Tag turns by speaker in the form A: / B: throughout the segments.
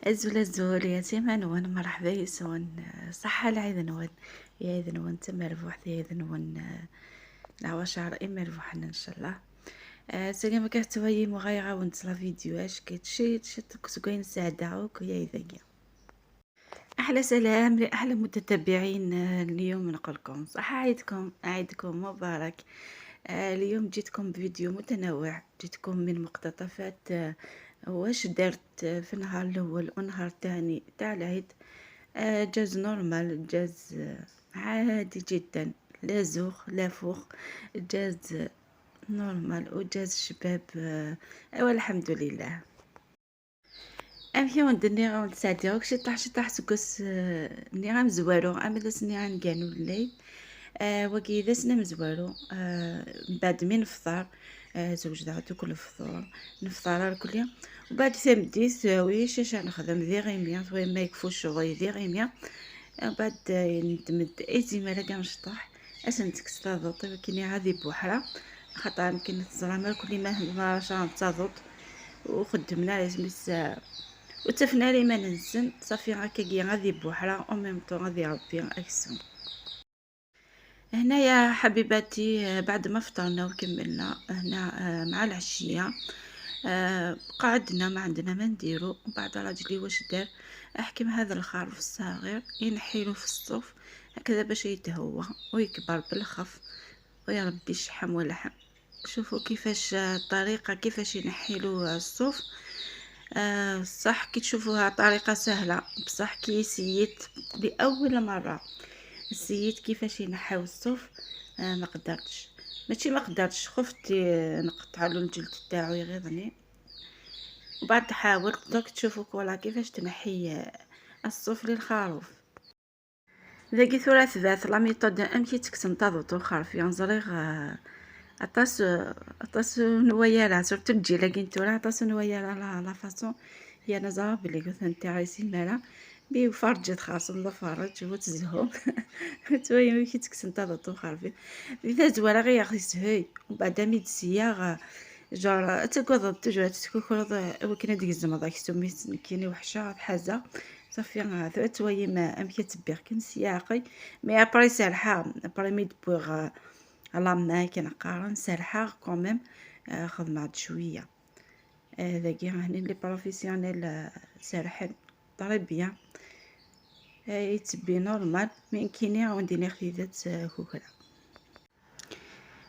A: أزول أزول يا تيما نون، مرحبا يسون، صحة العيد نون، يا عيد نون تما ربوح، يا عيد نون العواشر إما ربوحنا إن شاء الله. سلام كهتوي مغايرة ونت لا فيديو اش كتشي تكسكوين سعدة يا إذا. أحلى سلام لأحلى متتبعين. اليوم نقولكم صحة عيدكم، عيدكم مبارك. اليوم جيتكم بفيديو متنوع، جيتكم من مقتطفات واش درت في النهار الاول والنهار الثاني تاع العيد. جاز normal، جاز عادي جدا، لا زوخ لا فوخ، جاز normal وجاز شباب، والحمد لله. أمشي وندني غون تسعدي شي طاح شي طاح سكوس ني غام زوارو أما داس ني غنكانو الليل. وكي داسنا مزوارو. من بعد من نفطر، زوج دعوتو كل فطور نفطر الكلية، وبعد ثمديت ويش اش نخدم ذي غيميا ما يكفوش شغل ذي غيميا. بعد نتمد ايزي مالا كاع نشطح اسن تكستاضوط كيني غادي بوحره، خاطر يمكن تزرا كل ما ما تاضوط وخدمنا لازم وتفنا لي ما ننسن صافي هكا غادي بوحره او ميم طون غادي ربي اكسون. هنايا حبيباتي بعد ما فطرنا وكملنا هنا مع العشيه، قعدنا ما عندنا ما نديرو. وبعد راجلي واش دار، احكم هذا الخروف الصغير ينحيلو في الصوف هكذا باش يتهوى ويكبر بالخف ويا ربي شحم ولحم. شوفوا كيفاش الطريقه كيفاش ينحيلو الصوف. صح كي تشوفوها طريقه سهله، بصح كي سيت لاول مره سيت كيفاش ينحيو الصوف، ما قدرتش، ماشي ما قدرتش، خفت نقطع له الجلد تاعو يغيظني. وبعد حاولت درك تشوفوا كولا كيفاش تنحي الصوف للخروف. ذاكي ثورة ثبات la méthode امكي تكسن تاضوطو خرف ينزريغ اطاس اطاس نويالا surtout الجيل كي نتورا اطاس نويالا la façon هي نزرا بلي كنت نتاعي سيمالا بي فرجت خاص الله فرج وتزهو توي كي تكسن تاضوطو خرفي إذا زوارا غير يسهي. وبعد ميد سياغ جار تكوض تجرا تكوكوض وكنا ديك الزمضة كيسمي كيني وحشة حازة صافي توي ما ام كتبيغ كن سياقي mais après سالحة après ميد بوغ لا ما كنقارن سالحة quand même خدمة شوية. ذاكي هني les professionnels سارحين très bien يتبي normal mais كيني غندير خديدات كوكرا.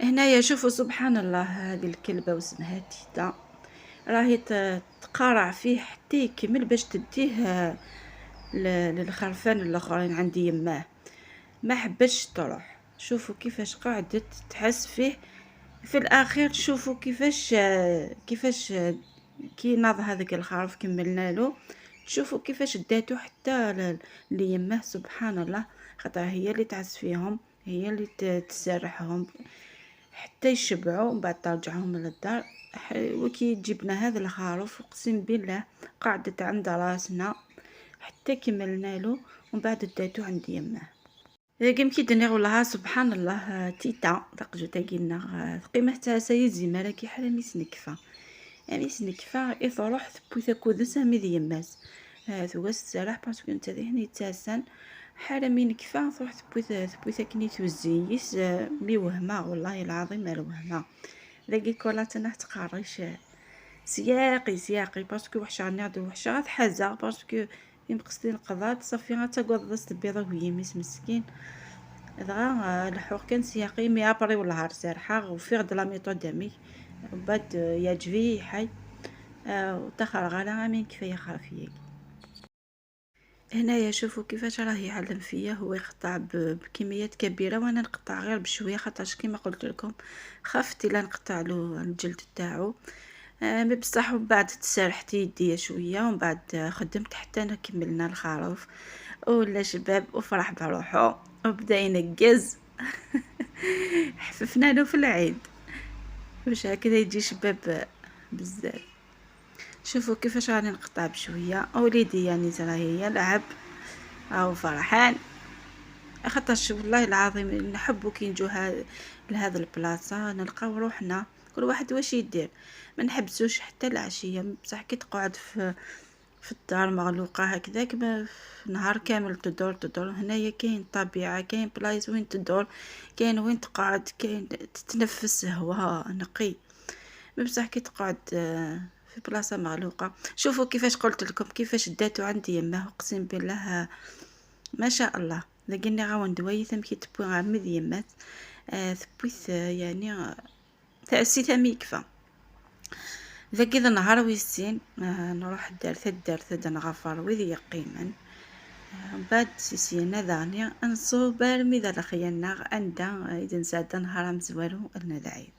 A: هنايا شوفوا سبحان الله هذه الكلبة واسمها تيتا راهي تقارع فيه حتى يكمل باش تديه للخرفان الاخرين عندي يماه، ما حبش تروح. شوفوا كيفاش قعدت تحس فيه في الاخير. شوفوا كيفاش كي ناض هذاك الخروف كملنا له، شوفوا كيفاش داتو حتى ليماه سبحان الله، خاطر هي اللي تعس فيهم، هي اللي تسرحهم حتى يشبعوا ومن بعد ترجعهم للدار. وكي جبنا هذا الخروف اقسم بالله قعدت عند راسنا حتى كملنا له ومن بعد داتو عند يماه. لكن كي دنيا والله سبحان الله تيتا تقجو تاكينا قيمة تاع سيد زمالة كي حالا ميس نكفا ميس نكفا إثروح ثبوثا كودس ميد يماس ثواس تسرح parce que نتا ذهني تاسن حالا مي نكفا تروح ثبوثا كني توزيس مي وهمة والله العظيم الوهمة. ذاكي كولاتنا تقاريش سياقي سياقي parce que وحشة نعدو وحشة حازة parce que يمقصدين قضات صافي غا تبيض ويميس مسكين دغا الحوق كان سياقي mais après والله سارحه وفيغ de la méthode مي بعد يعجبي حي وتخر غالا من كفايه خافيه. هنايا شوفوا كيفاش راه يعلم فيا، هو يقطع بكميات كبيره وانا نقطع غير بشويه، خاطرش كيما قلت لكم خفت الا نقطع له الجلد تاعو. mais بصح ومن بعد تسرحت يديا شويه ومن بعد خدمت حتى انا كملنا الخروف ولا شباب وفرح بروحو وبدا ينقز حففنا له في العيد باش هكذا يجي شباب بزاف. شوفوا كيفاش راني نقطع بشويه، وليدي يعني راهي يلعب راهو فرحان، خاطرش والله العظيم نحبو كي نجو لهذا البلاصه نلقاو روحنا كل واحد واش يدير، ما نحبسوش حتى العشيه. بصح كي تقعد في في الدار مغلوقة هكذاك نهار كامل تدور تدور. هنايا كاين طبيعة، كاين بلايص وين تدور، كاين وين تقعد، كاين تتنفس هواء نقي. بصح كي تقعد في بلاصة مغلوقة، شوفوا كيفاش قلت لكم كيفاش داتو عندي يماه، اقسم بالله ما شاء الله. لقيني غاون دواي ثم كي تبوي غا يمات ثبويث يعني تأسي ثمي يكفى. ذاك إذا نهار ويسين نروح دار تدار تد نغفر وذي يقيما. من بعد سيسينا ذاني نصوب ذا لخيالنا عندها إذا نسعد نهار مزوالو العيد.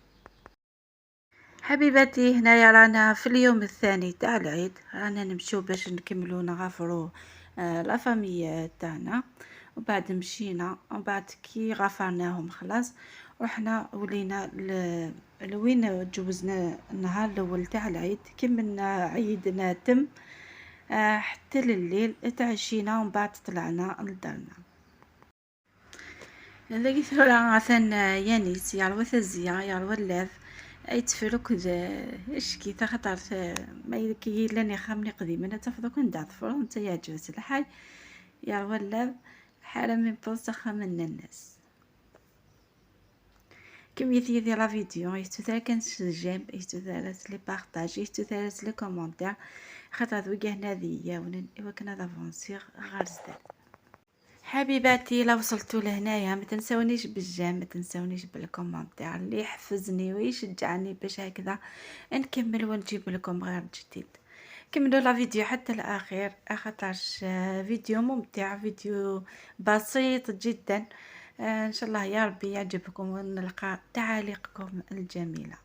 A: حبيباتي هنايا رانا في اليوم الثاني تاع العيد، رانا نمشيو باش نكملو نغافرو la famille تاعنا. وبعد مشينا، وبعد كي غفرناهم خلاص رحنا ولينا لوين جوزنا النهار الاول تاع العيد. كملنا عيدنا تم حتى لليل تعشينا، ومن بعد طلعنا لدارنا. هذاك ثورة عثان يانيس يروى ثزيا يروى اللاف اي تفرك اشكي تخطر ما كي لاني خامني قديم انا تفضل كون دافر انت يعجبس الحال يروى اللاف حالة من بوسخة من الناس. كم يثي la vidéo يستوثر كان j'aime، يستوثر les partages، يستوثر les commentaires، خاطر ذوقه هنا ذي ايوا كنا d'avancer غير زداد. حبيباتي لو وصلتوا لهنايا ما تنسونيش بال j'aime، ما تنسونيش بال commentaire اللي يحفزني ويشجعني باش هكذا نكمل ونجيب لكم غير جديد. كملوا la vidéo حتى الاخير خاطرش فيديو ممتع، فيديو بسيط جدا. ان شاء الله يا ربي يعجبكم ونلقى تعاليقكم الجميلة.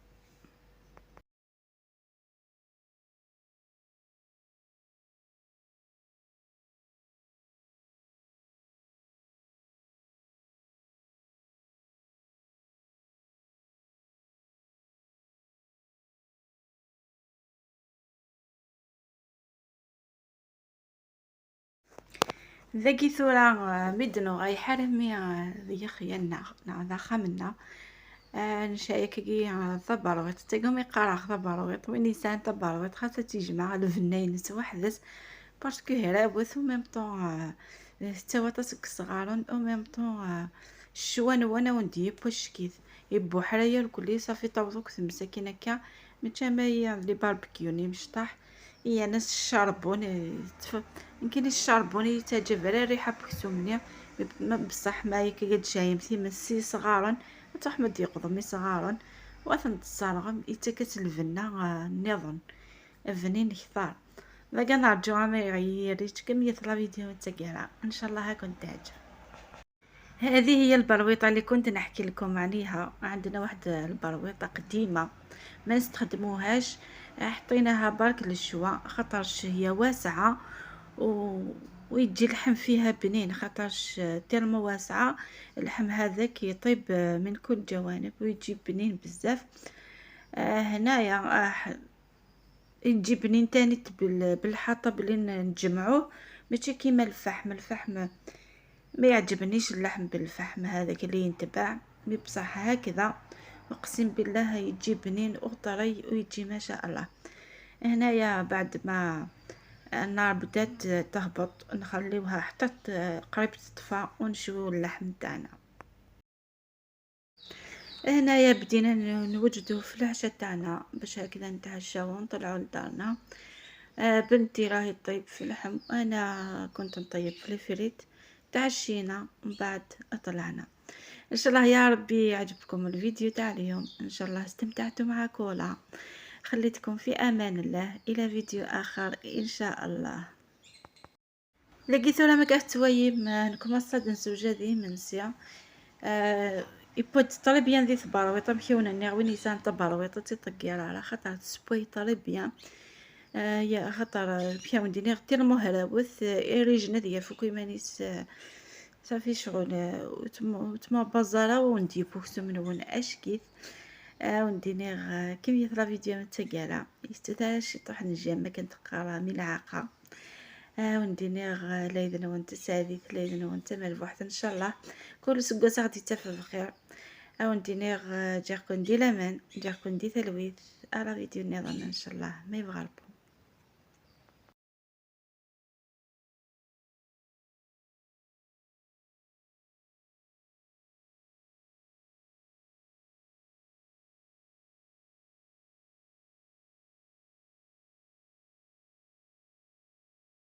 A: ذاكي ثورة مدنو غاي حرمي ذي خيالنا ذا خمنا نشايك كي ثبرويط تقوم يقرا ثبرويط وين يسان ثبرويط خاصة تيجمع الفنين وحدس parce que هراوث و même temps توا تاسك صغارون و même temps الشوان وانا وندي بوش كيف يبو حرايا الكلي صافي طوضوك مساكين هكا متشا les barbecues ني مشطح هي ناس ال charbon يمكن ال charbon يتعجب على الريحة بكسومني بصح ما يكاد شايم من سي صغارا تروح مد يقضمي صغارا وثن تصارغم يتكت الفنا النظن فنين كثار ذاك نرجو ما يغيريش كمية la vidéo تاعها ان شاء الله كنت تعجب. هذه هي البرويطه اللي كنت نحكي لكم عليها. عندنا واحد البرويطه قديمة ما نستخدموهاش، حطيناها برك للشوا خاطرش هي واسعة ويجي اللحم فيها بنين، خاطرش tellement واسعة اللحم هذاك يطيب من كل جوانب ويجي بنين بزاف. هنايا يجي بنين تاني بالحطب اللي نجمعوه، ماشي كيما الفحم. الفحم ما يعجبنيش اللحم بالفحم هذاك اللي ينتبع، mais بصح هكذا اقسم بالله يجي بنين وطري ويجي ما شاء الله. هنايا بعد ما النار بدات تهبط نخليوها حتى قريب تطفى ونشويو اللحم تاعنا. هنايا بدينا نوجدو في العشاء تاعنا باش هكذا نتعشاو ونطلعو لدارنا. بنتي راهي طيب في اللحم وانا كنت نطيب في الفريت. تعشينا ومن بعد طلعنا. ان شاء الله يا ربي يعجبكم الفيديو تاع اليوم، ان شاء الله استمتعتوا مع كولا. خليتكم في امان الله الى فيديو اخر ان شاء الله. لقيتو ما كتويم نكم نسوجا منسيا يبوت très bien ذي تبرويطه مكيونا ني وين يسان تبرويطه تيطقير على خاطر تسبوي très bien. يا خاطر بيان ديني tellement هراوث إريجنا ديال فوكو مانيس صافي شغل وتما بازارا ونديبو من اشكيت ونديني كمية la vidéo متقالة يستثاش طيح نجام ما كنت قرا ملعقة. ونديني لايدن وانت سعيد لايدن وانت مربوحة ان شاء الله. كل سكوت غادي تفف بخير. ونديني جاكون دي لامان جاكون دي تلويث على فيديو نظام ان شاء الله ما يبغى ربو.